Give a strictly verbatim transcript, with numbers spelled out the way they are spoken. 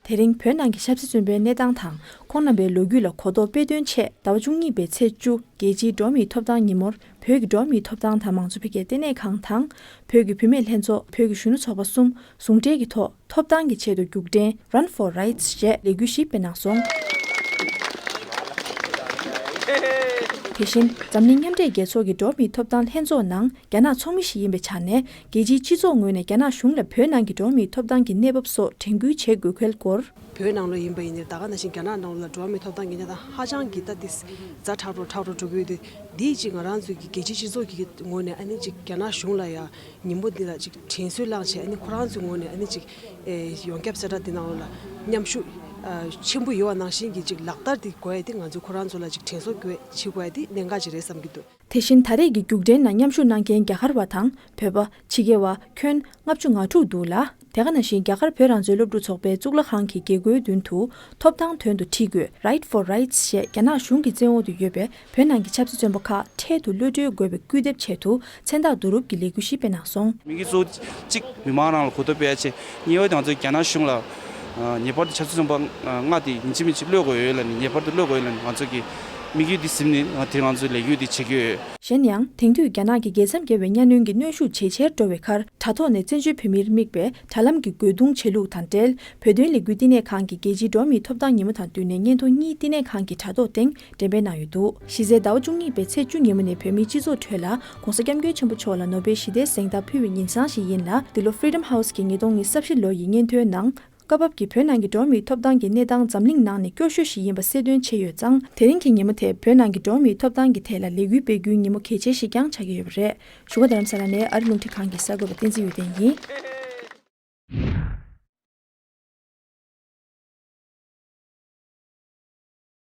དེ་རིང་བོད་ནང་གི་ཆབ་སྲིད་བཙོན་པའི་གནས་སྟངས་དང་། ཁོང་རྣམ་པའི་ལོ་རྒྱུས་ལ་གོ་རྟོགས་སྤེལ་དོན་ཆེད། ཟླ་བ་བཅུ་གཉིས་པའི་ཚེས་བཅུ། རྒྱལ་སྤྱིའི་འགྲོ་བ་མིའི་ཐོབ་ཐང་ཉིན་མོར། བོད་ཀྱི་འགྲོ་བ་མིའི་ཐོབ་ཐང་དང་མང་གཙོ་འཕེལ་རྒྱས་ལྟེ་གནས་ཁང་དང་། བོད་ཀྱི་བུད་མེད་ལྷན་ཚོགས། བོད་ཀྱི་གཞོན་ནུ་ཚོགས་པ་གསུམ་ཟུང་འབྲེལ་གྱི་ཐོག་ཐོབ་ཐང་གི་ཆེད་དུ་རྒྱུགས་འབྲས་Run for Rights ཞེས་ལས་འགུལ་ཞིག་སྤེལ་གནང་སོང་། དེ་བཞིན་འཛམ་གླིང་མཉམ་འབྲེལ་རྒྱལ་ཚོགས་ཀྱི་འགྲོ་བ་མིའི་ཐོབ་ཐང་ལྷན་ཚོགས་ནང་རྒྱ་ནག་ཚོགས་མི་ཞིག་ཡིན་པའི་ཆ་ནས། རྒྱལ་སྤྱིའི་སྤྱི་ཚོགས་ངོས་ནས་རྒྱ་ནག་གཞུང་ལ་བོད་ནང་གི་འགྲོ་བ་མིའི་ཐོབ་ཐང་གི་གནས་བབ་སོགས་དྲན་སྐུལ་བྱེད་དགོས་གལ་སྐོར། བོད་ནང་ལོགས་ཡིན་པ་ཡིན་ནའི་ད་ག་ནང་བཞིན་རྒྱ་ནག་ནང་ལོགས་ལ་འགྲོ་བ་མིའི་ཐོབ་ཐང་གི་གནས་སྟངས་ཧ་ཅང་གི་ད་དེ་ཛ་དྲག་རུ་དྲག་རུ་འགྲོ་གི་ཡོད་དུས། འདིའི་ཅིག་ང་རང་ཚོའི་གི་རྒྱལ་སྤྱིའི་སྤྱི་ཚོགས་ཀྱི་ངོས་ནས་ཨ་ནི་ཅིག་རྒྱ་ནག་གཞུང་ལ་ཡང་ཉིན་མོ་འདི་ལ་ཅིག་དྲན་གསོ་བསླངས་བྱས། ཨ་ནི་ཁོ་རང་ཚོའི་ངོས་ནས་ཨ་ནི་ཅིག་ཨེ་ཡོངས་ཁྱབ་གསལ་བསྒྲགས་འདི་ནང་ལོགས་ལ་མཉམ་ཞུགས་ཨ་ཆེན་པོ་ཡོད་པ་ནང་བཞིན་གྱི་ཅིག་ལག་བསྟར་འདི་དགོས་ཡ་འདི་ང་ཚོས་ཁོ་རང་ཚོ་ལ་ཅིག་དྲན་གསོ་དགོས་བྱེད་དགོས་ཡ་འདི་གནད་འགག་ཅིག་རེད་བསམ་གྱི་འདུག། དེ་བཞིན་ད་རེས་ཀྱི་རྒྱུགས་འབྲས་ནང་མཉམ་ཞུགས་གནང་མཁན་རྒྱ་གར་བ་དང་བོད་པ། ཕྱི་རྒྱལ་བ་ཁྱོན་ལྔ་བཅུ་ང་དྲུག་འདུག་ལ། དེ་ག་ནང་བཞིན་རྒྱ་གར་བོད་རང་བཙན་སློབ་ཕྲུག་ཚོགས་པའི་གཙུག་ལག་ཁང་གི་དགེ་སྐོས་མདུན་དུ་ཐོབ་ཐང་དོན་དུ་བྲིས་དགོས། Write for Rights ཞེས་རྒྱ་ནག་གཞུང་གི་བཙན་འོག་ཏུ་ཡོད་པའི་བོད་ནང་གི་ཆབ་སྲིད་བཙོན་པ་ཁག་འཕྲལ་དུ་གློད་གྲོལ་དགོས་པའི་སྐུལ་འདེབས་ཆེད་དུ་མཚན་རྟགས་བསྡུ་རུབ་ཀྱི་ལས་འགུལ་ཞིག་སྤེལ་གནང་སོང་། དམིགས་ཡུལ་གཙོ་བོ་གཅིག་མི་མང་རང་ལ་གོ་རྟོགས་སྤེལ་ཡ་ཆེད། གཉིས་པ་དེ་ང་ཚོས་རྒྱ་ནག་གཞུང་ལ་ཨ་ངེས་པར་དུ་ཆབ་སྲིད་བཙོན་པ་ལྔ་དེ་ཡིན་གཅིག་མིན་གཅིག་གློད་དགོས་ཡོད་ལབ་ནས། ངེས་པར་དུ་གློད་དགོས་ཡོད་ལབ་ནས་ང་ཚོ་གི་དམིགས་ཡུལ་འདི་ཟིན་ནས་ང་དེ་ང་ཚོའི་ལས་འགུལ་འདི་བྱེད་ཀྱི་ཡོད། གཞན་ཡང་དེང་དུས་རྒྱ་ནག་གི་རྒྱལ་མཚམས་བརྒལ་བའི་གཉའ་གནོན་གྱི་གནོན་ཤུགས་ཇེ་ཆེར་འགྲོ་བའི་ཁར། དྲ་ཐོག་ནས་བཙན་བྱོལ་བོད་མིར་དམིགས་པའི་དྲ་ལམ་གྱི་རྒོལ་རྡུང་བྱེད་ལུགས་དང་འབྲེལ། བོད་དོན་ལས་འགུལ་བསྟི་གནས་ཁང་གིས་རྒྱལ་སྤྱིའི་འགྲོ་བ་མིའི་ཐོབ་ཐང་ཉིན་མོ་དང་བསྟུན་ནས་བརྙན་ཐུང་གཉིས་བསྟི་གནས་ཁང་གི་དྲ་ཐོག་སྟེང་འགྲེམས་སྤེལ་གནང་ཡོད་འདུག། གཞི་རྩའི་ཟླ་བ་བཅུ་གཉིས་པའི་ཚེས་བཅུ་ཉིན་མོ་ནས་བོད་མིའི་སྤྱི་ཚོགས་ཁྲོད་ལ་༸གོང་ས་༸སྐྱབས་མགོན་ཆེན་པོ་མཆོག་ལ་ནོ་བེལ་ཞི་བདེའི་གཟེངས་རྟགས་ཕུལ་བའི་ཉིན་སང་ཞིག་ཡིན་ལ། འདི་ལོ་Freedom House གི་ཉིས་སྟོང་ཉི་ཤུ་རྩ་བཞི་ལོ་ཡི་སྙན་ཐོའི་ནང་། སྐབས་བབ་ཀྱིས་བོད་ནང་གི་འགྲོ་བ་མིའི་ཐོབ་ཐང་གི་གནས་སྟངས་འཛམ་གླིང་ནང་ནས་སྐྱོ་ཤོས་ཤིག་ཡིན་པ་གསལ་སྟོན་བྱས་ཡོད་ཙང་། དེ་རིང་གི་ཉིན་མོ་དེ་བོད་ནང་གི་འགྲོ་བ་མིའི་ཐོབ་ཐང་གི་ཐད་ལ་ལས་འགུལ་སྤེལ་རྒྱུའི་ཉིན་མོ་གལ་ཆེ་ཞིག་ཀྱང་ཆགས་ཀྱི་ཡོད་པ་རེད། བཞུགས་སྒར་རྡ་རམ་ས་ལ་ནས་ཨ་རི་རླུང་འཕྲིན་ཁང་གི་གསར་འགོད་པ་བསྟན་འཛིན་འོད་ལྡན་ཡིན།